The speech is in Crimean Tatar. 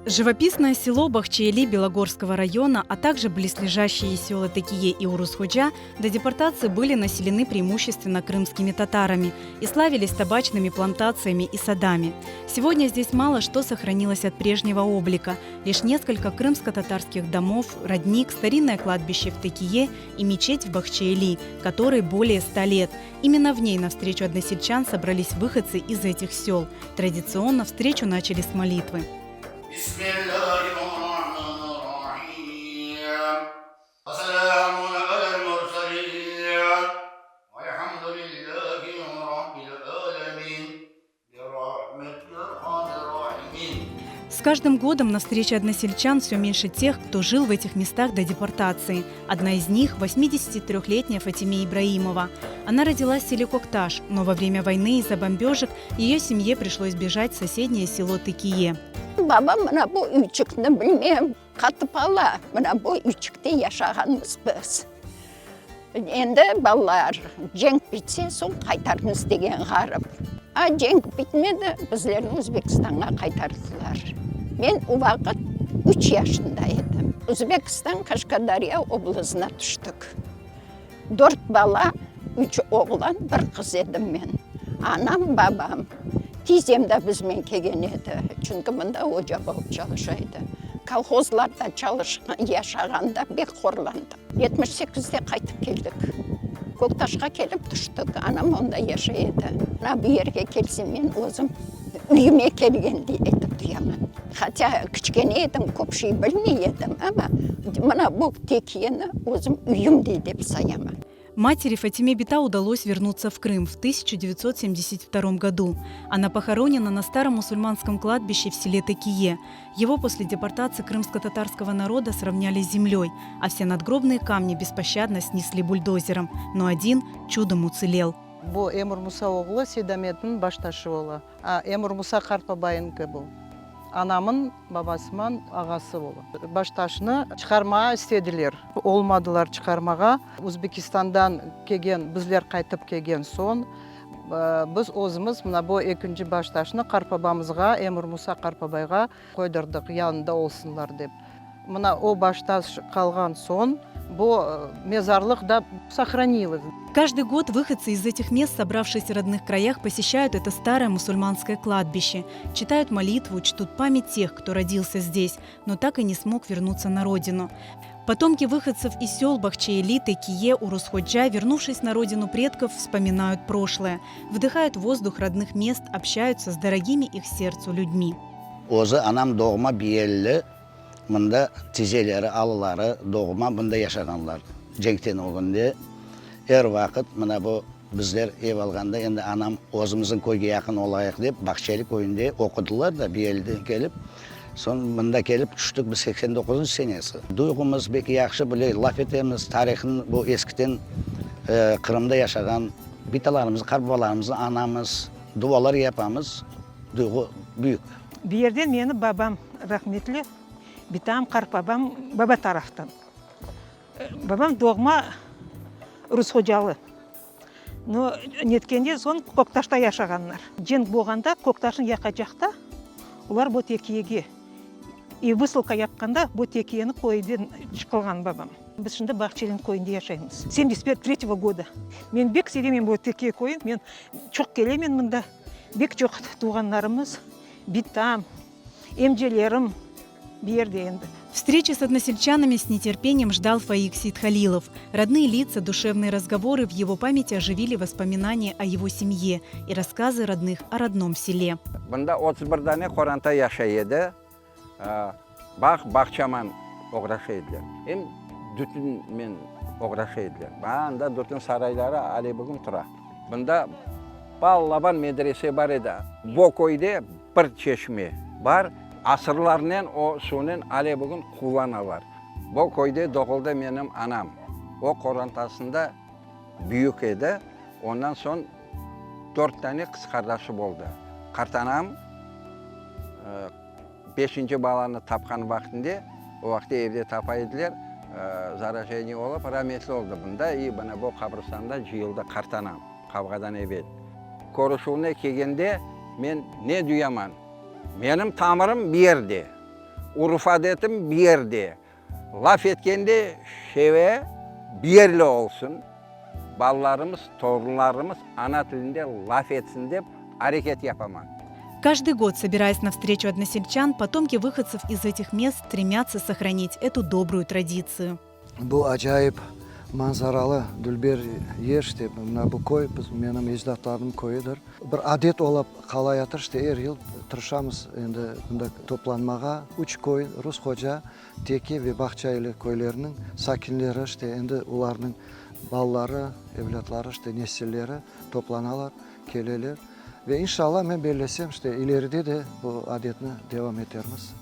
Живописное село Бахчеэли Белогорского района, а также близлежащие села Текие и Урус-Ходжа до депортации были населены преимущественно крымскими татарами и славились табачными плантациями и садами. Сегодня здесь мало что сохранилось от прежнего облика. Лишь несколько крымско-татарских домов, родник, старинное кладбище в Текие и мечеть в Бахчеэли, которой более 100 лет. Именно в ней на встречу односельчан собрались выходцы из этих сел. Традиционно встречу начали с молитвы. С каждым годом на встрече односельчан все меньше тех, кто жил в этих местах до депортации. Одна из них – 83-летняя Фатиме Ибраимова. Она родилась в селе Кокташ, но во время войны из-за бомбежек ее семье пришлось бежать в соседнее село Текие. Babam mına bu üyçikni bilmeyim, qatıp ala, mına bu üyçikte yaşağanmız biz. Endi balalar, cenk bitse, soñ qaytarmız degen ğarip. A cenk bitmedi, bizlerni Özbekistanğa qaytardılar. Men o vaqıt üç yaşında edim. Özbekistan Qaşqadarya oblazına tüştik. Dört bala, üç oğlan, bir qız edim men. Anam, babam, tizem de bizmen kelgen edi, çünki mında oca bolıp çalışa edi. Kolhozlarda çalışqan, yaşağanda bek horlandıq. 78-de qaytıp keldik. Köktaşqa kelip tüştik, anam onda yaşay edi. Mına bu yerge kelsem, men özüm üyüme kelgendey etip duyaman. Hatâ kiçkene edim, köp şey bilmey edim, amma mına bu tekiyeni özüm üyümdey dep sayaman. Матери Фатиме Бита удалось вернуться в Крым в 1972 году. Она похоронена на старом мусульманском кладбище в селе Текие. Его после депортации крымско-татарского народа сравняли с землей, а все надгробные камни беспощадно снесли бульдозером. Но один чудом уцелел. Bu Emir Musa oğlu Seydametniñ baştaşı ola. A, Emir Musa qartbabayıñki bu. Anamıñ babasıman ağası ola. Baştaşnı çıqarmağa istediler. Olmadılar çıqarmağa. Özbekistandan kelgen, bizler qaytıp kelgen soñ, biz özümiz mına bu ekinci baştaşnı qartbabamızğa, Emir Musa qartbabayğa qoydırdıq, yanında olsunlar dep. Mına o baştaş qalğan soñ, bu mezarlıq da sohranilось. Каждый год выходцы из этих мест, собравшись в родных краях, посещают это старое мусульманское кладбище, читают молитву, чтут память тех, кто родился здесь, но так и не смог вернуться на родину. Потомки выходцев из сел Бахчеэли, Текие, Урус-Ходжа, вернувшись на родину предков, вспоминают прошлое, вдыхают воздух родных мест, общаются с дорогими их сердцу людьми. Özü anam doğma Biyelli, mında tizeleri, alıları doğma mında yaşağanlar. Cenkten ögünde er vaqıt mına bu bizler ev alğanda endi anam özümizniñ köyge yaqın olayıq dep Bağçaeli köyünde oqudılar da Biyeliden kelip, soñ mında kelip tüştik biz 89-ncı senesi. Duyğumız bek yahşı, böyle laf etemiz, tarihın bu eskiden Qırımda yaşağan bitalarımıznı, qartbabalarımıznı añamız, dualar yapamız. Duyğu büyük. Bu yerden meni babam rahmetli, bitam, qartbabam baba taraftan. Babam doğma Rushocalı. No, netkende soñ Köktaşta yaşağanlar. Cenk bolğanda Köktaşnı yaqacaqta olar bu Tekiyege i vısılka yapqanda bu Tekiyeni köyden çıqılğan babam. Biz şimdi Bağçelin köyünde yaşaymız. Semdesat tretego goda. Men bek sevemen bu Tekiye köyün. Men çoq kelemen mında. Bek çoq tuvğanlarımız, bitam, emcelerim bu yerde endi. Встречи с односельчанами с нетерпением ждал Фаик Сейтхалилов. Родные лица, душевные разговоры в его памяти оживили воспоминания о его семье и рассказы родных о родном селе. Bunda 31 dane qoranta yaşay edi. Bağ, bağçaman oğraşa ediler. Em tütünmen oğraşa ediler. Anda tütün sarayları ale bugün tura. Bunda balaban medrese bar edi. Bu köyde bir çeşme bar, asırlarnen o suvnen ale bugün qullanalar. Bu köyde doğuldı menim anam. O qorantasında büyük edi. Ondan soñ dört dane qız qardaşı boldı. Qartanam beşinci balanı tapqan vaqtında, o vaqıtta evde tapa ediler, zarajeniye olıp, rametli oldı bunda, i mına bu qabristanda cıyıldı qartanam, qavğadan evel. Körüşüvine kelgende men ne duyaman, menim tamırım bu yerde. Urf-adetim bir yerde, laf etkende şeve bir yerli olsun, balalarımız, torunlarımız ana tilinde laf etsin dep areket yapaman. Каждый год, собираясь на встречу односельчан, потомки выходцев из этих мест стремятся сохранить эту добрую традицию. Bu acayip manzaralı dülber yer işte, mına bu köy biz, menim ecdatlarım köyüdir. Bir adet olıp qalayatır işte, er yıl tırışamız endi mında toplanmağa. Üç köy, Rus Hoca, Teke ve Bağçaeli köyleriniñ sakinleri işte endi olarnıñ balaları, evlâtları işte nesilleri toplanalar, keleler. Ve inşallah men bellesem işte ileride de bu adetni devam etermiz.